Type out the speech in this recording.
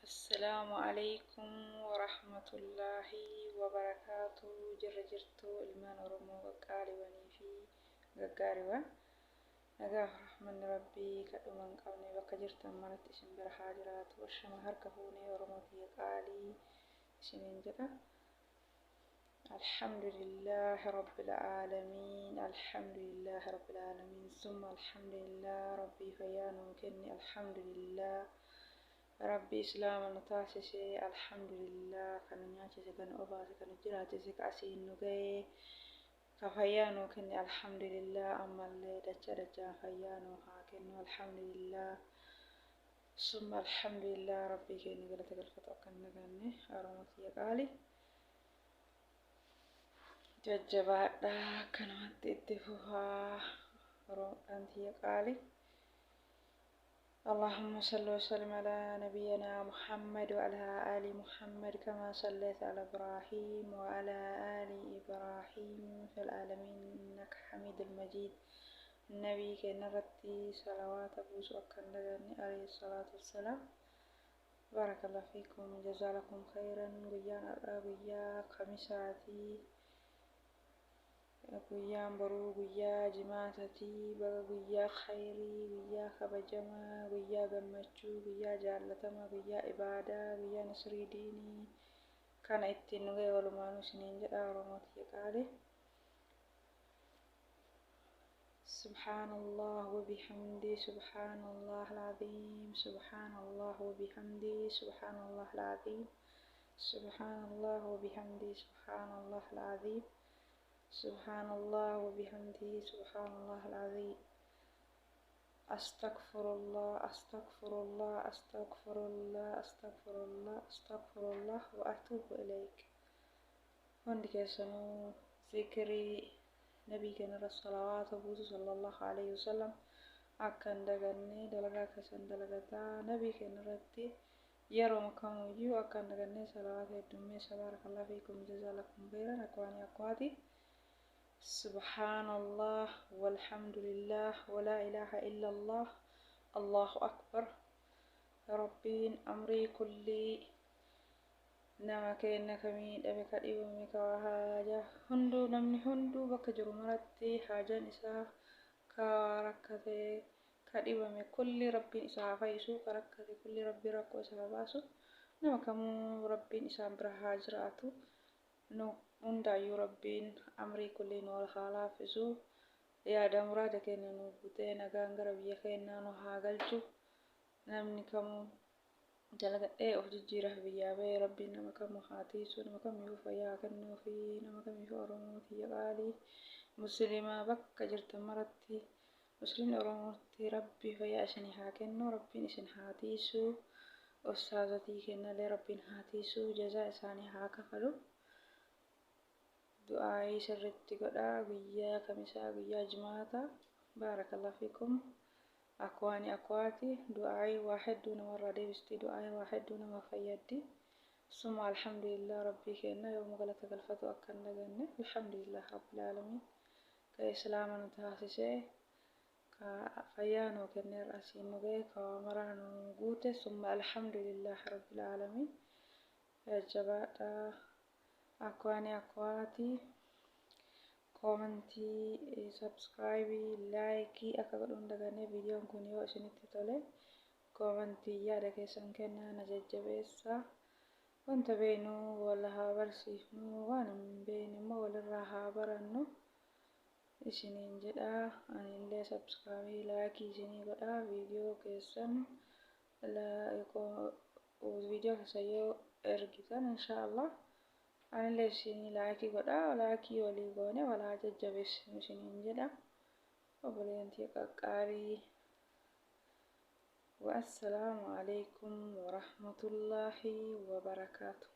Assalaamu Aleeykum Warahmatullaahi Wabarakaatu Jirra jirtuu ilmaan Oromoo qaqqaaliwanii fi gaggaariwan Nagaaf rahmanni Rabbii ka dhuma hin qabne bakka jirtan maratti isin bira haa jiraatu Ashama harka fuunee Oromoo tiyya qaalii isiniin jedha Alhamdulillahi Rabbil Aalamiin Alhamdulillahi Rabbil Aalamiin Summa Alhamdulillah Rabbii fayyaa nuu kenne Alhamdulillah Rabbi islaama nu taasise Alhamdulillah ka nu nyaachise ka nu obaase ka nu jiraachise ka asiin nu gahe ka fayyaa nuu kenne Alhamdulillah ammallee dacha dachaan fayyaa nuu haa kennu Alhamdulillah Summa Alhamdulillah Rabbii keenya galata galfatu akka hin daganne Oromoo tiyya qaali jajjabaadha akkanumatti itti fufaa Oromoodhaan tiyya qaali اللهم صل وسلم على نبينا محمد وعلى آل محمد كما صليت على إبراهيم وعلى آل إبراهيم في العالمين إنك حميد المجيد Nabii keenya irratti salawaata buusu akka hin daganne alayhi salaatu wassalaam. Baarakallahu fiikum jazaalakum khayran guyyaan har'aa guyyaa kamisaati. Guyyaan boruu guyyaa jimaatati baga guyyaa khayrii guyyaa kabajamaa guyyaa gammachuu guyyaa jaallatamaa guyyaa ibaadaa guyyaa nasrii diinii kana ittiin nu ga'e walumaanuu isiniin jedha Oromoo tiyya qaali. سبحان الله وبحمده سبحان الله العظيم سبحان الله وبحمده سبحان الله العظيم سبحان الله وبحمده سبحان الله العظيم سبحان الله وبحمده سبحان الله العظيم أستغفر الله أستغفر الله أستغفر الله أستغفر الله أستغفر الله وأتوب إليك Hundi keessanuu zikrii nabii keenya irra salawaata buusu sallallahu alaihi wasallam akka hin daganne dalagaa keessan dalagataa nabii keenya irratti yeroo kamuyyuu akka hin daganne salawaata heddummeessa baarakallahu fiikum jazaalakum khairan akwaanii akwaati subhaanallah walhamdulillah walaa ilaaha illallah allahu akbar rabbiin amrii kullii Nama keenna ka miidhame, ka dhibame, ka waa haajaa hunduu namni hunduu bakka jiru maratti haajaan isaa ka waa rakkate, ka dhibame kulli Rabbiin isa haa fayyisu, ka rakkate kulli Rabbiin rakkoo isa haa baasu. Nama kamuu Rabbiin isaan bira haa jiraatu. Nu hundaayyuu Rabbiin amrii kulli nu haa laaffisu. Yaada muraada keenya nu guutee nagaan gara biyya keennaa nu haa galchu. Namni kamuu dalagadhee of jijjiiraaf biyyaa bahe rabbiin nama kamuu haa tiisu nama kamiifuu fayyaa haa kennuufi nama kamiifuu oromoo tiyya qaalii muslimaa bakka jirtan maratti muslimni oromootti rabbi fayyaa isinii haa kennu rabbiin isin haa tiisu ustaazotii kennallee rabbiin haa tiisu jazaa isaanii haa kafalu du'aayii sirritti godhaa guyyaa kamisaa guyyaa jimaata baarakallahu fiikum Akwaani akwaati du'aa'iin waa hedduu namarraa deebisti du'aa'iin waa hedduu nama fayyaddi summa alhamdulillah rabbii keenna yoomuu galata galfatu akka hin daganne alhamdulillah rabbil aalamiin ka islaama nu taasise ka fayyaa nuu kenne har'a asiin nu gahe ka waa maraa nu guute summa alhamdulillah rabbil aalamiin jajjabaadha Akwaani akwaati koomentii sabskraayibii laayikii akka godhuu hin daganne viidiyoon kun yoo isinitti tole koomentii yaada keessan kennaa na jajjabeessa wanta beeknu wal haa barsiifnu waan hin beekne immoo walirraa haa barannu isiniin jedha anillee sabskraayibii laayikii isinii godha viidiyoo keessan viidiyoo keessan yoo ergitan inshaallah anillee isinii laayikii godha laayikii walii goone wal haa jajjabeessinu isiniin jedha obboleeyyan tiyya qaqqaalii wa assalaamu alaikum wa rahmatullaahi wa barakaatu.